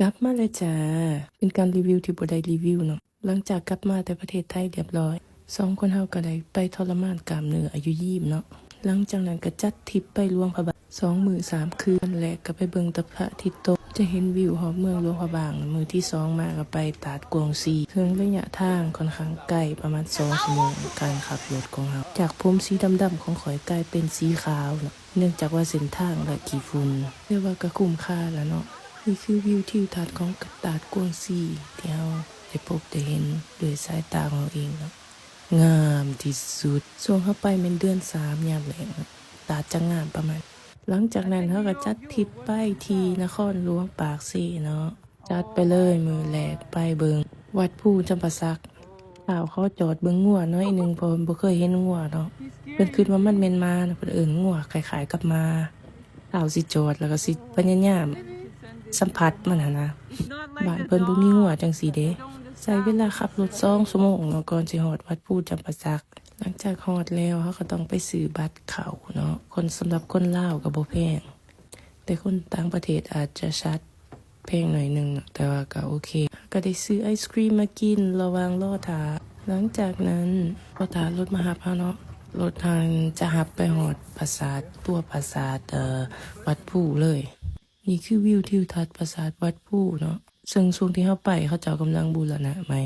ກັບມາແລ້ວຈ້າ ເປັນການຣີວິວທີ່ບໍ່ໄດ້ຣີວິວເນາະ. ຫຼັງຈາກກັບມາແຕ່ປະເທດໄທຮຽບຮ້ອຍ ສອງຄົນເຮົາກໍໄດ້ໄປທໍລະມານກ້າມເນື້ອຢູ່ຍິມເນາະ. ຫຼັງຈາກນັ້ນກໍຈັດທຣິບໄປຫຼວງພະບາງ ສອງມື້ສາມຄືນ. ແລກກໍໄປເບິ່ງແຕ່ພະອາທິດຕົກ ຈະເຫັນວິວຮອບເມືອງຫຼວງພະບາງ. ມື້ທີສອງມາກໍໄປຕາດກວາງຊີ ເຊິ່ງໄລຍະທາງຂ້ອນຂ້າງໄກ ປະມານສອງຊົ່ວໂມງ ການຂັບລົດຂອງເຮົາ ຈາກຜົມສີດຳໆຂອງຂ້ອຍກາຍເປັນສີຂາວເນາະ ເນື່ອງຈາກວ່າເສັ້ນທາງ ແລະ ຂີ້ຝຸ່ນ ແຕ່ວ່າກໍຄຸ້ມຄ່າລະເນາະ. ນີ້ຄືວິວທິວທັດຂອງຕາດກວາງຊີ ທີ່ເຮົາໄດ້ພົບໄດ້ເຫັນດ້ວຍສາຍຕາຂອງເຮົາເອງເນາະ. ງາມທີ່ສຸດ. ຊ່ວງເຮົາໄປແມ່ນເດືອນສາມ ຍາມແລ້ງເນາະ ຕາດຈະງາມປະມານ. ຫຼັງຈາກນັ້ນເຮົາກໍຈັດທຣິບໄປທີ່ນະຄອນຫຼວງປາກເຊເນາະ. ຈັດໄປເລີຍ ມື້ແລກໄປເບິ່ງວັດພູຈຳປາສັກ. ທ້າວຂໍຈອດເບິ່ງງົວໜ້ອຍໜຶ່ງ ເພາະວ່າບໍ່ເຄີຍເຫັນງົວເນາະ. ເພິ່ນຄິດວ່າມັນແມ່ນໝາເນາະ ເພິ່ນເອີ້ນງົວຄ້າຍໆກັບໝາ. ທ້າວຊິຈອດ ແລ້ວກໍຊິພະຍາຍາມສຳຜັດມັນຫັ້ນນະ. ບ້ານເພິ່ນບໍ່ມີງົວຈັ່ງຊີ້ເດ້. ໃຊ້ເວລາຂັບລົດສອງຊົ່ວໂມງເນາະ ກ່ອນຊິຮອດວັດພູຈຳປາສັກ. ຫຼັງຈາກຮອດແລ້ວ ເຮົາກໍຕ້ອງໄປຊື້ບັດເຂົ້າເນາະ ຄົນ ສຳລັບຄົນລາວກໍບໍ່ແພງ ແຕ່ຄົນຕ່າງປະເທດອາດຈະຊາດ ແພງໜ້ອຍໜຶ່ງເນາະ ແຕ່ວ່າກໍໂອເຄ. ກໍໄດ້ຊື້ໄອສະຄຣີມມາກິນລະຫວ່າງລໍຖ້າ. ຫຼັງຈາກນັ້ນ ລໍຖ້າລົດມາຮັບເຮົາເນາະ. ລົດຫັ້ນຈະຮັບໄປຮອດປາສາດ ຕົວປາສາດ ເອີ ວັດພູເລີຍ. ນີ້ຄືວິວທິວທັດປາສາດວັດພູເນາະ ເຊິ່ງຊ່ວງທີ່ເຮົາໄປ ເຂົາເຈົ້າກຳລັງບູລະນະໃໝ່.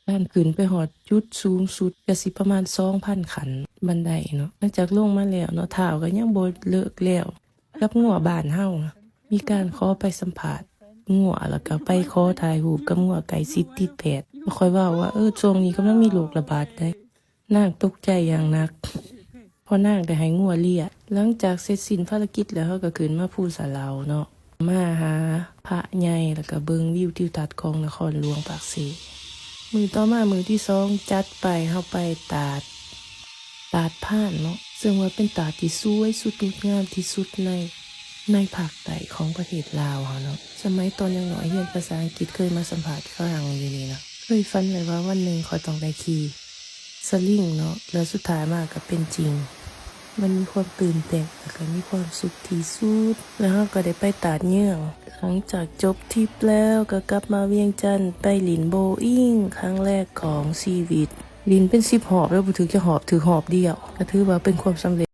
ການຂຶ້ນໄປຮອດຈຸດສູງສຸດກໍຊິປະມານສອງພັນຂັ້ນບັນໄດເນາະ. ຫຼັງຈາກລົງມາແລ້ວເນາະ ທ້າວກໍຍັງບໍ່ເລີກແລ້ວ ກັບງົວບ້ານເຮົາ ມີການຂໍໄປສຳພາດງົວ ແລ້ວກໍໄປຂໍຖ່າຍຮູບກັບງົວໃກ້ຊິດຕິດແພດ. ຂ້ອຍເວົ້າວ່າ ເອີ ຊ່ວງນີ້ກຳລັງມີໂລກລະບາດເດ້. ນາງຕົກໃຈຢ່າງໜັກ ເພາະນາງໄດ້ໃຫ້ງົວເລຍ. ຫຼັງຈາກເສັດສິ້ນພາລະກິດແລ້ວ ເຮົາກໍຂຶ້ນມາພູສະເຫຼົາເນາະ ມາຫາພະໃຫຍ່ ແລ້ວກໍເບິ່ງວິວທິວທັດຂອງນະຄອນຫຼວງປາກເຊ. ມື້ຕໍ່ມາ ມື້ທີສອງ ຈັດໄປ ເຮົາໄປຕາດ ຕາດພານເນາະ ເຊິ່ງວ່າເປັນຕາດທີ່ສວຍສຸດ ງົດງາມທີ່ສຸດໃນ ໃນພາກໃຕ້ຂອງປະເທດລາວເຮົາເນາະ. ສະໄໝຕອນຍັງນ້ອຍຮຽນພາສາອັງກິດ ເຄີຍມາສຳພາດຝຣັ່ງຢູ່ນີ້ນະ. ເຄີຍຝັນໄວ້ວ່າວັນໜຶ່ງຂ້ອຍຕ້ອງໄດ້ຂີ່ສະລິງເນາະ ແລ້ວສຸດທ້າຍມາກໍເປັນຈິງ. ມັນມີຄວາມຕື່ນເຕັ້ນ ແລ້ວກໍມີຄວາມສຸກທີ່ສຸດ. ແລ້ວເຮົາກໍໄດ້ໄປຕາດເຍືອງ. ຫຼັງຈາກຈົບທຣິບແລ້ວ ກໍກັບມາວຽງຈັນ ໄປຫຼິ້ນໂບອິງຄັ້ງແລກຂອງຊີວິດ. ຫຼິ້ນເປັນສິບຮອບແລ້ວ ບໍ່ຖືກຈັກຮອບ ຖືກຮອບດຽວ ກໍຖືວ່າເປັນຄວາມສຳເລັດ.